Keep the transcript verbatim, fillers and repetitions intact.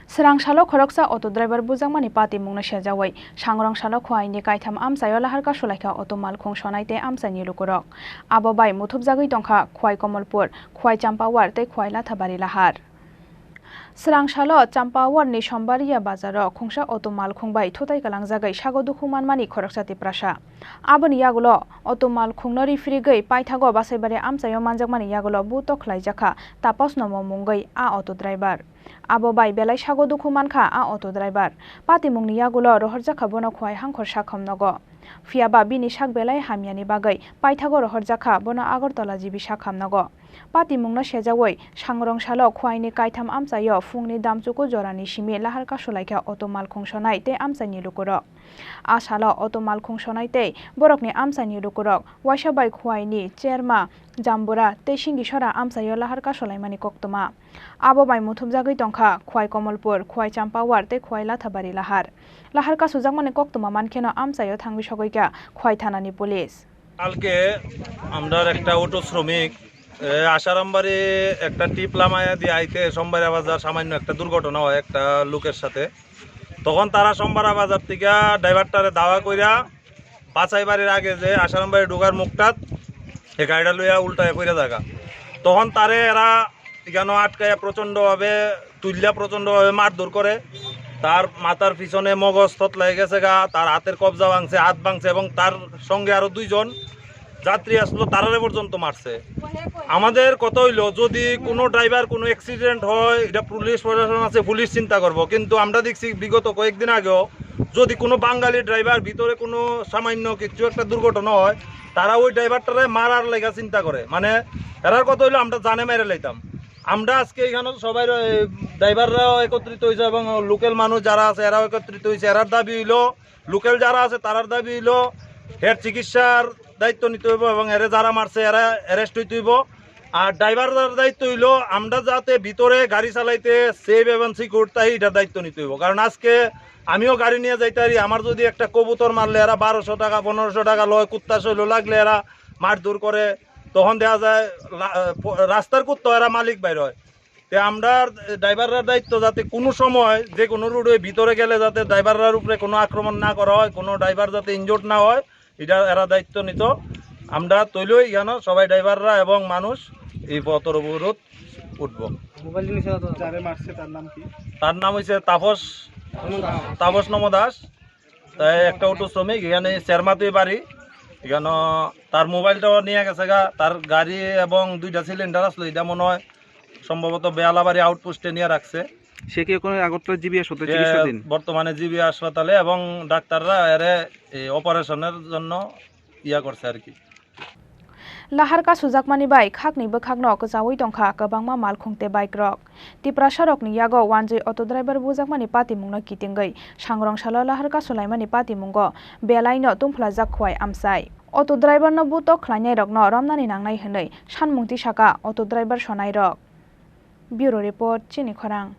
Swrang salo khoroksa auto driver bujakmani patimungno sejawi Sangrong salo Khwaini kaitham amchaio lahar kasulaikha auto malkhung sonai tei amchaini lukurok. Abo bai muthubjagwi tongkha Khwai Komolpur, Khwai Champawar tei Khwai Lathabari lahar. Swrang salo Champawar ni Sombariya bazaro khungsa auto malkhung bai thutai kalangjagwi sago dukhu manmani khoroksa Tiprasa. Aboni yagulo auto malkhungno rifrigwi paithago Basaibari amchaio manjakmani yagulo buto khlaijakha Tapas Nomo mungwi a auto driver. Abo bai belai sago dukhu mankha a auto driver. Patimungni yagulo rohorjakha bono Khwai Hangkhor sakham nogo. Phiyaba bini sak belai hamyani bagwi paithago rohorjakha bono Agartala G B sakham nogo. Patimungno sejawi Sangrong salo Khwaini kaitham amchaio phungni damchuku jorani simi lahar kasulaikha auto malkhung sonai tei amchaini lukurok. A salo auto malkhung sonai tei borokni amchaini lukurok waisa bai Khwaini Cherma, Jambura tei Singisora amchaio lahar kasulaimani koktwma. Abo bai muthubjagwi tongkha Khwai Komolpur, Khwai Champawar tei Khwai Lathabari lahar. Lahar kasujakmani koktwma mankheno amchaio thangwi sogwikha Khwai thanani police. কালকে আমরার একটা অটো শ্রমিক, এ, আশারামবাড়ি একটা টিপ লামাইয়া দিয়ে আইতে সোমবাইরা বাজার সামান্য একটা দুর্ঘটনা হয় একটা লোকের সাথে। তখন তারা সোমবাইরা বাজার থেকে ড্রাইভারটারে দাওয়া কইরা বাছাই বাড়ির আগে যে আশারামবাড়ি ঢুকার মুখটাত এই গাড়িটা লইয়া উল্টায় পড়ে থাকা। তখন তারে এরা এখানে আটকাইয়া প্রচণ্ডভাবে তুললা, প্রচণ্ডভাবে মারধর করে। তার মাথার পিছনে মগজ থতলাই গেছে গা, তার হাতের কবজা ভাঙছে, হাত ভাঙছে এবং তার সঙ্গে আরো দুইজন যাত্রী আসলো, তারারে পর্যন্ত মারছে। আমাদের কথা হইলো, যদি কোনো ড্রাইভার কোনো অ্যাক্সিডেন্ট হয়, এটা পুলিশ প্রশাসন আছে, পুলিশ চিন্তা করবো। কিন্তু আমরা দেখছি বিগত কয়েকদিন আগেও যদি কোনো বাঙালি ড্রাইভার ভিতরে কোনো সামান্য কিছু একটা দুর্ঘটনা হয়, তারা ওই ড্রাইভারটারে মারার লেগা চিন্তা করে। মানে, এরার কথা হইলো আমরা জানে মেরে লাইতাম। আমরা আজকে এখানে সবাই র-, এই ড্রাইভাররাও একত্রিত হইছে এবং লোকাল মানুষ যারা আছে এরাও একত্রিত হইছে। এরার দাবি হইলো, লোকাল যারা আছে তারার দাবি হইলো এর চিকিৎসার দায়িত্ব নিতে হইব এবং এরে যারা মারছে এরা অ্যারেস্ট হইতে হইব। আর ড্রাইভাররার দায়িত্ব হইলো আমরা যাতে ভিতরে গাড়ি চালাইতে সেফ এবং সিকিউর তাই এটার দায়িত্ব নিতে হইব। কারণ আজকে আমিও গাড়ি নিয়ে যাইতে পারি, আমার যদি একটা কবুতর মারলে এরা বারোশো টাকা, পনেরোশো টাকা লয়, কুত্তা শৈল লাগলে এরা মারধর করে, তখন দেখা যায় লা-, প-, রাস্তার কুত্তা এরা মালিক বাইর হয়। তে আমরা ড্রাইভাররার দায়িত্ব যাতে কোনো সময় যে কোনো রোডে ভিতরে গেলে যাতে ড্রাইভাররার উপরে কোনো আক্রমণ না করা হয়, কোনো ড্রাইভার যাতে ইনজুর্ড না হয়, এটা এরা দায়িত্ব নিত। আমরা তৈলই কেন সবাই ড্রাইভাররা এবং মানুষ এই পথর অবরোধ উঠবো। মোবাইল জিনিস তো যারে মারছে তার নাম কি? তার নাম হইছে তাপস, তাপস নম দাস। তাই একটা অটো শ্রমিক, এখানে চেরমাতুই বাড়ি। এখানে তার মোবাইলটাও নিয়ে গেছে গা, তার গাড়ি এবং দুইটা সিলিন্ডার আসলো, এটা মনে হয় সম্ভবত বেয়ালাবাড়ি আউটপোস্টে নিয়ে রাখছে। সে কি এখন আগরতলা জিবি হাসপাতালে সে চিকিৎসাধীন? বর্তমানে জিবি হাসপাতালে এবং ডাক্তাররা এরে এই অপারেশনের জন্য ইয়া করছে আর কি। Lahar kasujakmani bai khakni bwkhakno kwchaui tongkha kwbangma malkhung tei bike rok. Tiprasarokni yago wanjwi auto driver bujakmani patimungno kitingwi Sangrong salo lahar kasulaimani patimungo belaino tungphlajak Khwai amchai. Auto driverno butok khlainairokno romnani nangnai hwnwi sanmung tisaka auto driver sonairok. Bureau Report, Chini Khorang.